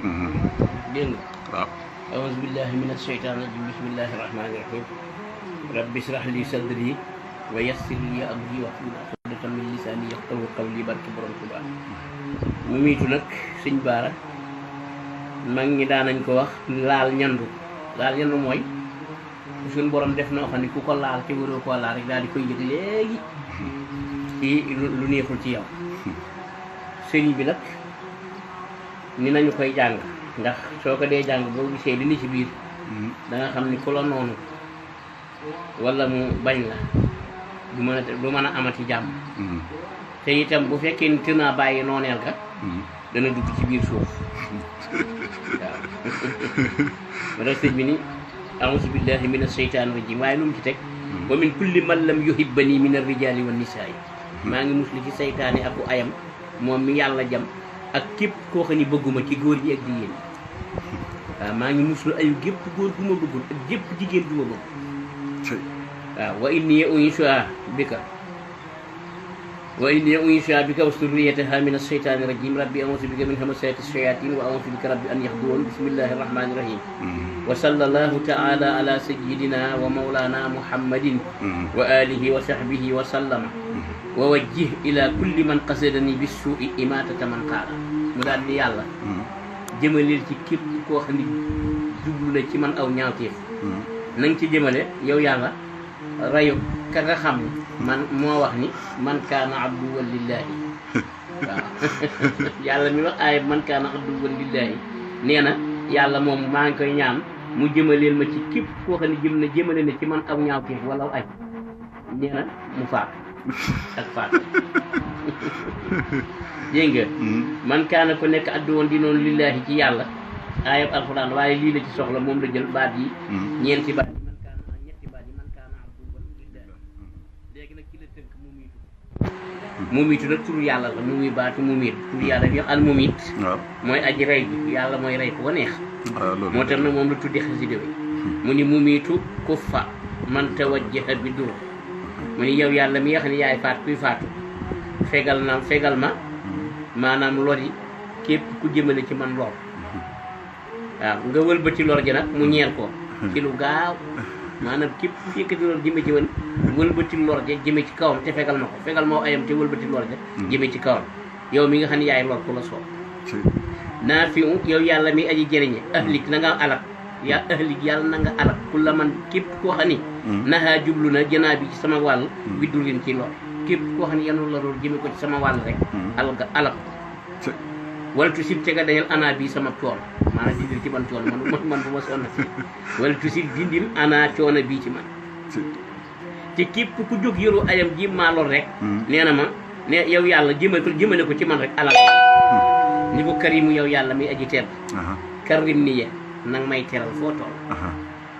dégg nga waaw a'uuzu billahi minash shaytaani rajiim bismillahi rahmaani rahiim rabbi ishrah li sadri wa yassir li amri wahlul uqdatan min lisaani yafqahu qawli barke borom Tuubaa mu miitu nag sëñ Baara mag ñi daanañ ko wax laal ñandu mooy suñ borom def noo xam ne ku ko laal te waroo koo laal rek daal di koy yëg léegi ci lu neexul ci yow sëriñ bi nag ni nañu koy jàng ndax soo ko dee jàng boo gisee li ni ci biir da nga xam ni ku la noonu wala mu bañ la du mën a amati jàmm te itam bu fekkee ni tënaa bàyyi nooneel ga dana dugg ci biir suuf waaw ma tax sëñ bi ni a'uuzu billahi mina shaytaani rajiim waaye lu mu ci teg wa min kulli man lam yuhibbani min ar-rijaali wan nisaa'i maa ngi musli ci saytaane aku ayam moom mi yàlla jam ak képp koo xam ni bëgguma ci góor ñi ak jigéen ñi waaw maa ngi muslu ayu gépp góor gu ma bëggul ak gépp jigéen gu ma bëgg waaw wa inni u'iizuhaa bika wa zurriyyatahaa mina shaytaani rajiim rabbi a'uuzu bika min hamazaati shayaatiin wa a'uuzu bika rabbi an yahduruun bismillaahi rahmaani rahiim wa sallallaahu ta'aalaa alaa sayyidinaa wa mawlaanaa muhammadin wa aalihi wa sahbihi wa sallama wa wajjih ilaa kulli man qasadanii bis-suu'i imaatata man qaala mu daal di yàlla jëmaleel ci képp koo xam ne jublu la ci man aw ñaawteef na nga ci jëmale yow yàlla rayu ka nga xam man moo wax ni man kaana abduwwan lillaahi waaw yàlla mi wax aaya man kaana abduwwan lillaahi nee na yàlla moom maa ngi koy ñaan mu jëmaleel ma ci képp koo xam ne jëmale na ci man aw ñaawteef wala aw ay nee na mu faatu ak faatu dégg nga man kaana ko nekk abduwwan di noonu lillaahi ci yàlla aayab alxuraan waaye lii la ci soxla moom la jël baat yi ñeenti baat mu miitu nag turu yàlla la mu muy baatu mu miit turu yàlla bi al mu miit mooy aji rey bi yàlla mooy rey ko neex moo tax nag moom la tuddi xasida bi mu ni mu miitu kuffa man tawajjaha bi dur mu ni yow yàlla mi nga xam ne yaay faat kuy faatu fegal ma maanaam lori képp ku jëmale ci man lor waaw nga wëlbati lor ji nag mu ñeel ko ci lu gaaw maanaam képp ku yëkkati lor jëme ci wan wëlbati lor ja jëme ci kawam te fegal ma ko fegal moo ayam te wëlbati lor ja jëme ci kawam yow mi nga xam ne yaay lor ku la soob naa fi yow yàlla mi aji jëriñe ahlik na nga alak yaa ahlik yàlla na nga alak ku la man képp koo xam ni naxaa jublu na janaa bi ci sama wàll widdurin ci lor képp koo xam ne yanu la lor jëme ko ci sama wàll rek alak wala tu sib te nga dañal ana bi sama coono maanaam dindil ci man coono man bu ma sonna si wala tu sib dindil ana coono bii ci man te képp ku jóg yoru ayam ji maa lor rek nee na ma ne yow yàlla jëmale ko ci man rek alal ni ko karimu yow yàlla mi aji tedd karim ni ye nang may teral foo toll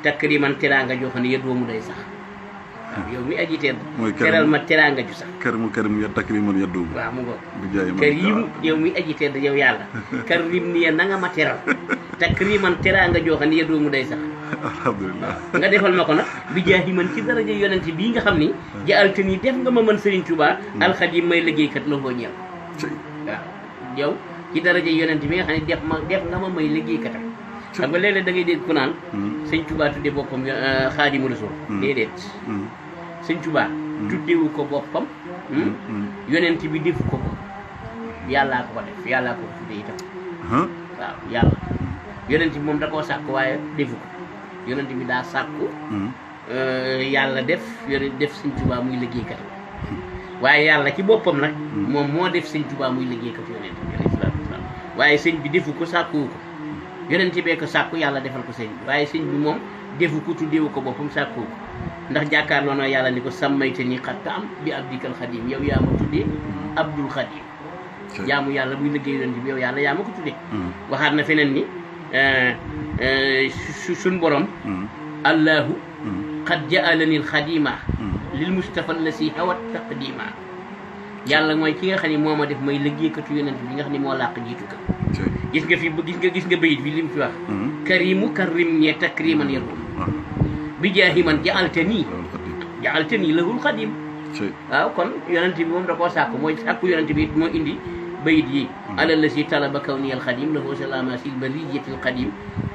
takriman teraanga joo xam ne yëdoo mu day sax waaw yow mi aji tedd teral ma teraanga ju sax karim ya takriman yëdoo waaw mu ngoog karim yow mi aji tedd yow yàlla karim ni ye na nga ma teral takriman teraanga joo xam ne yëdoo mu day sax alhamdulilah nga defal ma ko nag bi jaahi man ci daraja yonent bii nga xam ni jaalte nii def nga ma mën Serigne Touba alxadim may liggéeykat la foo ñeel waaw yow ci daraja yonent bi nga xam ne def nga ma may liggéeykatam xam nga léeg-léeg da ngay dégg ku naan Sëñ Touba tudde boppam Xaadimu Rasuul déedéet Sëñ Touba tuddewu ko boppam yonent bi defu ko yàllaa ko def yàllaa ko tudde itam waaw yàlla yonent bi moom da koo sàkk waaye defu ko yonent bi daa sàkku yàlla def Sëñ Tuubaa muy liggéeykat waaye yàlla ci boppam nag moom moo def Sëñ Tuubaa muy liggéeykat yonent bi alayhi salaatu wasalaam waaye sëñ bi defu ko sàkkuwu ko yonent bee ko sàkku yàlla defal ko sëñ bi waaye sëñ bi moom defu ko tuddeewu ko boppam sàkkuwu ko ndax jàkkaarloo na yàlla ni ko sàmmayte ni xatta am bi abdikal xadim yow yaa ma tuddee abdul xadim jaamu yàlla muy liggéey yonent bi yow yàlla yaa ma ko tuddee waxaat na feneen ni suñ borom allahu qad ja'alani alxadima lil mustafa allasi hawat taqdima yàlla mooy ki nga xam ne moo ma def may liggéeykatu yonent bi nga xam ne moo làq jiitu ka gis nga bayit bi li mu fi wax karimu karim ne takriman yarhum bi jaahi man ja'altani lahul xadim waaw kon yonent bi moom da koo sàkku mooy sàkku yonent bi moo indi bayit yi ala lasi talaba kawni al xadim lahu salama sil bariyati al qadim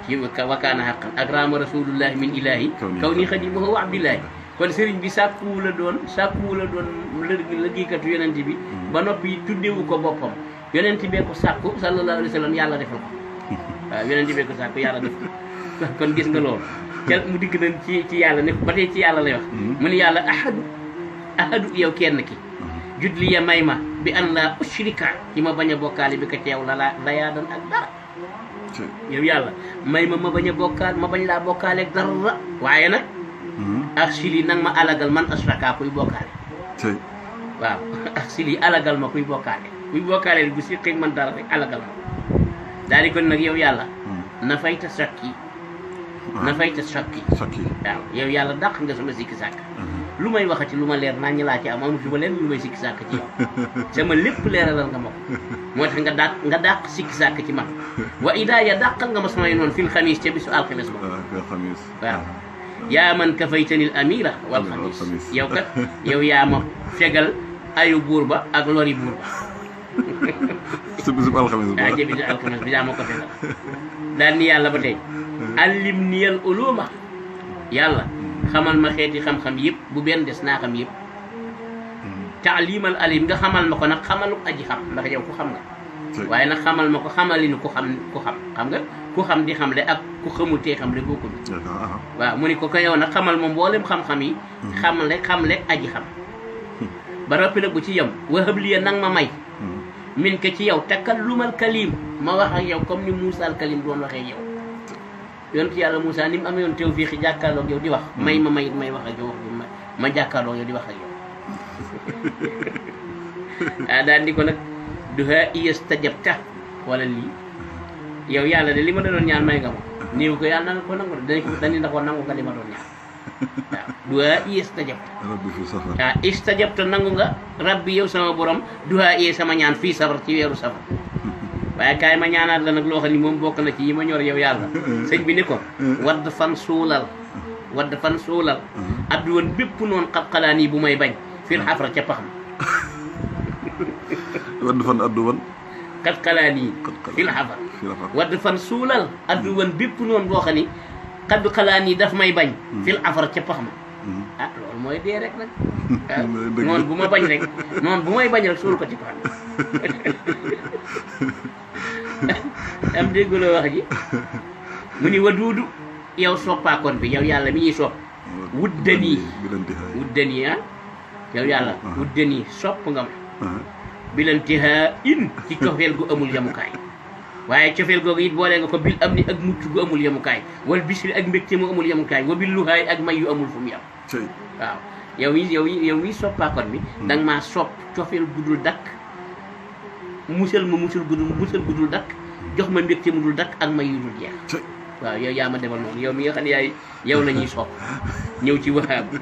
ci wa kaana haqqan akrama rasulullahi min ilahi kawni xadimahu wa abdillahi kon sëriñ bi sàkkuwu la doon liggéeykatu yonent bi ba noppi tuddewu ko boppam yonent bee ko sàkku sallallahu alayhi wa sallam yàlla defal ko waaw yonent bee ko sàkku yàlla def ko kon gis nga loolu kel mu dikk nañ ci yàlla ne ba tey ci yàlla lay wax mu ni yàlla ahadu yow kenn ki judli ya may ma bi an la ushrika ci ma bañ a bokkaale bi ko teew la yaa dan ak dara yow yàlla may ma bañ a bokkaal ma bañ laa bokkaale ak dara waaye nag ak sili nag ma alagal man ashraka kuy bokkaale waaw ak sili alagal ma kuy bokkaale bu si xëy man dara rek alagal ma daal di kon nag yow yàlla na fayta sakki waaw yow yàlla dàq nga sama sikki sàkk lu may waxati lu ma leer naa ñu laa ci am amatu ma leen lu may sikki sàkk ci yow sama lépp leeralal nga ma ko moo tax nga dàq sikki sàkk ci man wa idaaya dàqal nga ma samay noonu fil xamis ca bisu alxames ba waaw yaa man kafaytanil amira wal xamis yow kat yow yaa ma fegal ayu buur ba ak lori buur ba sa bisub alxames ba waaw jëbisu alxames bi yaa ma ko fegal daal ni yàlla ba tey allim niyal uluma yàlla xamal ma xeeti xam-xam yëpp bu benn des naa xam yëpp taalimal alim nga xamal ma ko nag xamalu aji xam ndax yow ku xam nga waaye nag xamal ma ko xamalinu ku xam xam nga ku xam di xamle ak ku xamul tee xamle bokkuñu waaw mu ni ko yow nag xamal ma mboolem xam-xam yi xamle aji xam ba roppi nag bu ci yem wahab liya nang ma may min ka ci yow takallumal kalim ma wax ak yow comme ni Moussa al Kalim doon waxee yow yonent yàlla Moussa ni mu amee yoon tawfiix jàkkaarloog yow di wax may wax ak yow ma jàkkaarloog yow di wax ak yow daal di ko nag duha iyastajabta wala lii yow yàlla de li ma doon ñaan may nga ma néew ko yàlla na ko nangu dañu na ko nangu nga li ma doon ñaan waaw duha iyastajabta waaw istajabta nangu nga rabbi yow sama borom duha iye sama ñaan fii safar ci weeru safar waaye kaay ma ñaanaat la nag loo xam ni moom bokk na ci yi ma ñor yow yàlla sëñ bi ni ko wadd fan suulal addu woon bépp noonu xalxalaan yi bu may bañ fil xafra ca pax ma wadd fan addu woon xalxalaan yi fil xafra wadd fan suulal addu woon bépp noonu boo xam ni xalxalaan yi daf may bañ fil xafra ca pax ma loolu mooy dee rek nag noonu bu ma bañ rek noonu bu may bañ rek suul ko ci pax am dégguloo wax ji mu ni waduudu yow soppaakoon bi yow yàlla mi ñuy sopp wuddanii yow yàlla wuddanii sopp nga ma bilantihaa in ci cofeel gu amul yamukaay waaye cofeel googu it boole nga ko bil am ni ak mucc gu amul yamukaay wal bisri ak mbégte mu amul yamukaay wa bil luhaay ak may yu amul fu mu yam waaw yow mi soppaakoon bi da nga maa sopp cofeel gudul dakk musal gudul dakk jox ma mbégte mu dul dakk ak may yu dul jeex waaw yow yaa ma defal noonu yow mi nga xam ne yaay yow la ñuy sopp ñëw ci wahaabu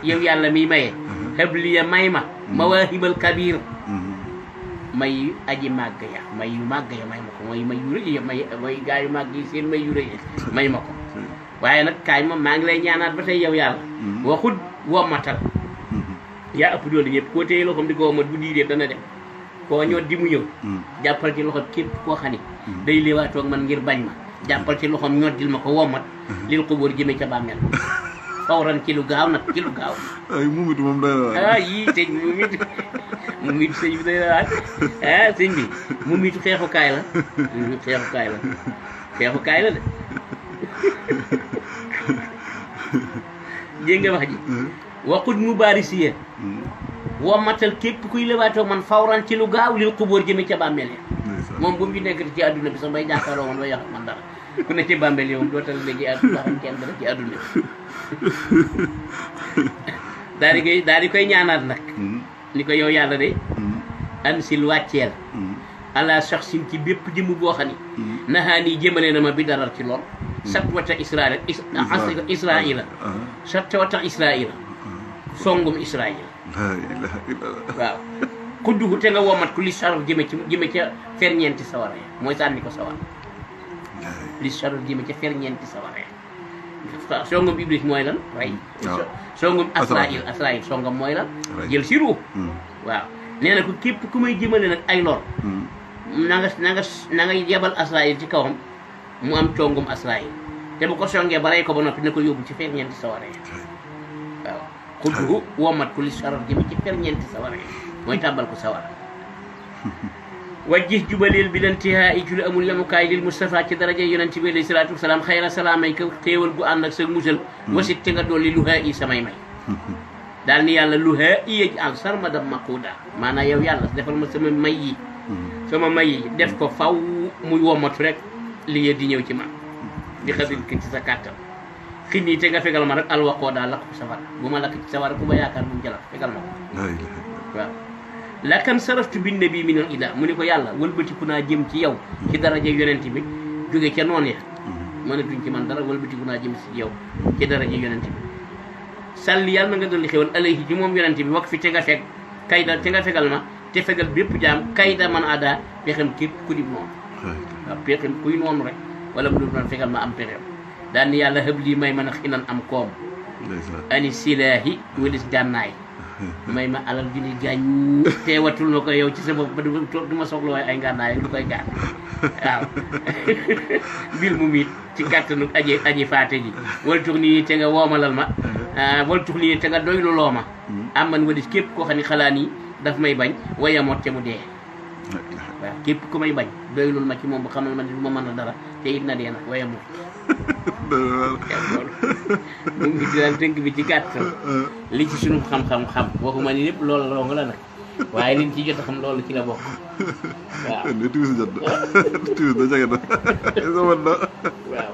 yow yàlla miy maye habliya may ma mawaahibal kabir may aji màgg ya may yu màgg ya may ma ko may yu rëy ya may gaa yu màgg yi seen may yu rëy may ma ko waaye nag kaay ma maa ngi lay ñaanaat ba tey yow yàlla waxut wommatal yaa ëpp doole ñëpp koo téye loxoom di ko wommat bu diidee dana dem koo ñoot di mu ñëw jàppal ci loxoom képp koo xam ne day léewaatoog man ngir bañ ma jàppal ci loxoom ñoddil ma ko wommat lil xubóor jëmee ca bàmmeel fawran ci lu gaaw nag ci lu gaaw ay mumit moom doy na waay yii sëñ mumit sëñ bi doy na waay sëñ bi mumitu xeexukaay la xeexukaay la de dégg nga wax ji waqut mubarisiya wommatal képp kuy lewaatoo man fawran ci lu gaaw lil xubóor jëmee ca bàmmeel ya moom bu mu fi nekk ci àdduna bi sax bay jàkkaarloo man bay wax man dara ku ne ci bàmmeel yow dootal léegi àdduna xam kenn dara ci àdduna bi daal di koy ñaanaat nag ni ko yow yàlla de ansil wàcceel ala saxsin ci bépp jëmm boo xam ni naxaanii jëmale na ma bi darar ci lool satwata israila satwata israila songum israila waaw kudduhu te nga womat ku li saraf jëme ca ferñeenti sawara ya mooy sànni ko sawara li saraf jëme ca ferñeenti sawara ya songum iblis mooy lan rey songum asrail songam mooy lan jël si ruux waaw nee na ko képp ku may jëmale nag ay lor na nga yebal Asraayil ci kawam mu am congum Asraayil te bu ko songee ba rey ko ba noppi na ko yóbbu ci ferñeenti sawara yi waaw xudduhu womat ku li saraf jëmi ci ferñeenti sawara yi mooy tàbbal ko sawara wajjih jubaleel bi lantihaa i ci lu amul yemukaay lil Mustafa ci daraja yonent bi alayhi salaatu wasalaam xayra salaamay ka xéewal gu ànd ak sa musal wasit te nga dolli luhaa i samay may daal ni yàlla luhaa i yëj al sarmadam maquuda maanaam yow yàlla defal ma sama may yi def ko faw muy womatu rek li di ñëw ci man di xadir ki ci sa kàttan xin nii te nga fegal ma rek alwaqoo daal lakk ci safara bu ma lakk ci safara ku ma yaakaar bu mu jëlal fegal ma ko waaw lakan saraftu bin nabi minal ida mu ni ko yàlla wëlbatiku naa jëm ci yow ci daraja yonent bi jóge ca noon ya mënatuñ ci man dara wëlbatiku naa jëm ci yow ci daraja yonent bi salli yàlla na nga dolli xewal alayhi ci moom yonent bi wax fi te nga fekk kayda te nga fegal ma te fegal bépp jaam kayda man ada pexem képp ku di noonu waaw pexem kuy noonu rek wala bu dul noonu fegal ma am pexem daal ni yàlla xëb lii may mën a xinan am koom ani silaahi walis gànnaay may ma alal ju ni gàñ teewatul na ko yow ci sa bopp ba du ma soxla waaye ay ngànnaay lu koy gànn waaw mbir mu miit ci kàttanu aji faate ji wala tux nii te nga woomalal ma wala tux nii te nga doylu loo ma am man walis képp koo xam ne xalaat yi daf may bañ wayamoot te mu dee waaw képp ku may bañ doylul ma ci moom ba xamal ma ne du ma mën a dara te it na dee nag wayamoot mu ngi daal tënk bi ci gàttal li ci sunu xam-xam waxuma ni lépp loolu loo nga la nag waaye liñ ci jot a xam loolu ci la bokk waaw timis jot na timis da jege na waaw